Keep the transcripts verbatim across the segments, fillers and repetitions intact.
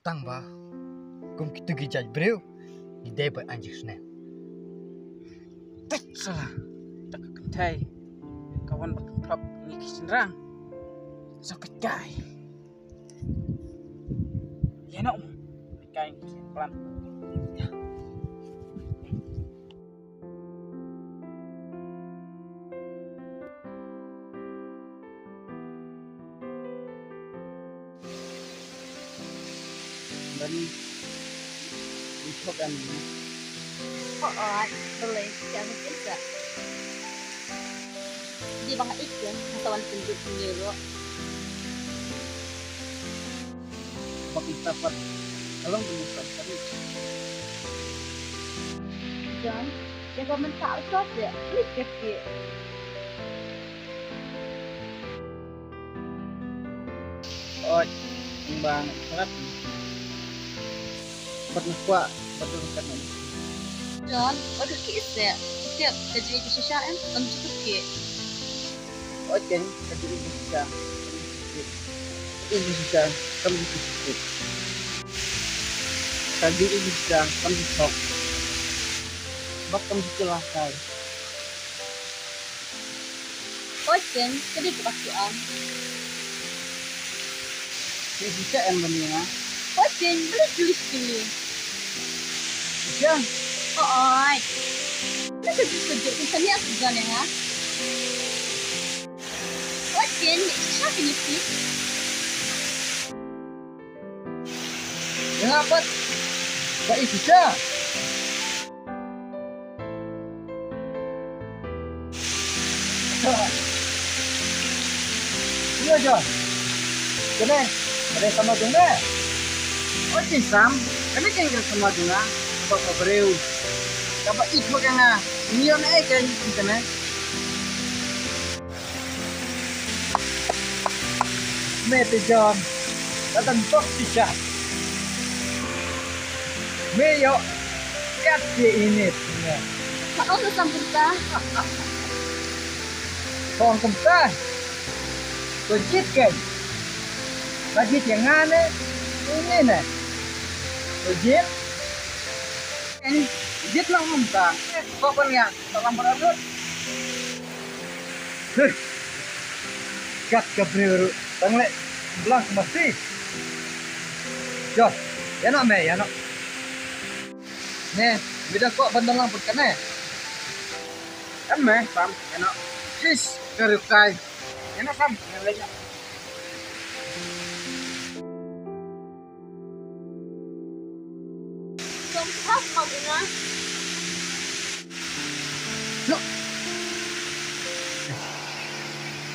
Tang ba kum kitu ki jait briew ngi dei ban ai jingsneng. Tat sala, ta ka kynthei ka wan ba kynthop ngi ki shynrang. Sa ka jai. Ïa no. Kai ki plan. Bani, ito kami. Oo, tuloy kami kita. Di ba nga ikin, katawan tunduk sendiri. Bak ita pat, kalau belum sampai. John, jaga mental kau je, ni kecil. Oj, bang, harap. Pat na kwah, pat na kwah. John, oj ki ise, tiap kerja itu susah em, kan cukup ki. Oj kan, ka jingim ka shisha, ka jingim ka shisha kam ju khuslai, ka jingim ka shisha kam ju thok, bad kam ju kylla kai. Oj kan, ka dei kaba shu am. Ka shisha em ban ïa nga. Oj kan, beli beli sini. Shisha? Oj. Ka shisha ka jingim ka shisha ïa nga. Oj kan, shisha ka shisha. Ïa nga pat ba i shisha. Ïa John. Kane, kane sama jong me. Oi, kin sam, kane kan kan sama jong nga. Kaba ka briew. Kaba i thok ïa nga. Ni ïa nga eh kan kane. Me te John, la dang bok shisha. Me ïoh kat phi ine phi ne. Ka ong ka sam kumta. Ka ong kumta. Ko jied ken. Ka jied ïa nga ne. Ine ne. Ko jied. Ken jied lang kumta. Ko pynïa. Salam baroh. Huh. Kat ka briew ruh tang leh blang masi. John, ïa noh me, ïa noh. Ne, me da kwah ban don lang bad kane. Em me, Sam, ïa noh. Sis, ka rukai. Ïa noh Sam, ïa leh. Kong khap ma nga.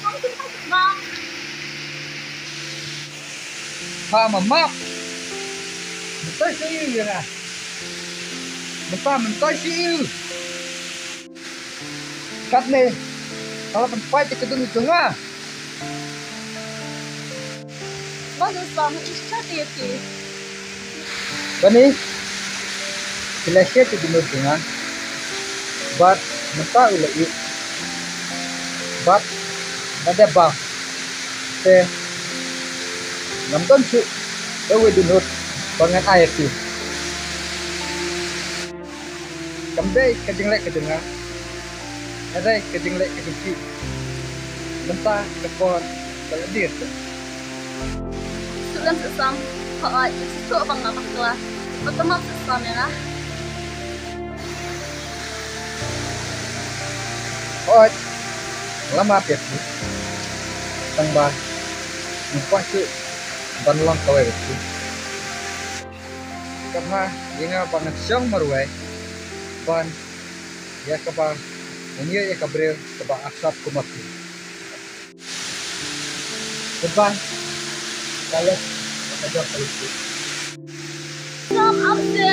Kong khap ma. Pha ma map. Mynta shu ïa nga. Mynta mynta shu. Katne, ka la pynpait ïa ka dohnud jong nga. Ba dei ba nga i shisha ïa phi. Bani, phi la shet ïa ka dohnud jong nga. Bad mynta u la ïeh. Bad nga dep bam. Te ngam don shuh da uwei u dohnud ba ngan ai ïa phi. Kam dei ka jingleh ka jong nga, ka dei ka jingleh ka jong phi. Mynta ka por ka la dier. Shu lem shu sam, hooid, shu shu bang nga bakla. Ba ka map shu sam ïa nga. Hooid, la map ïa phi. Tang ba ngam kwah shuh ban long kawei ka phi. Kaba ïa nga ba ngan shong marwei ban ïa kaba ngan ïoh ïa ka briew kaba arsap kum ma phi. Goodbye. Ka leh ka jong ka leh. Sam, am se.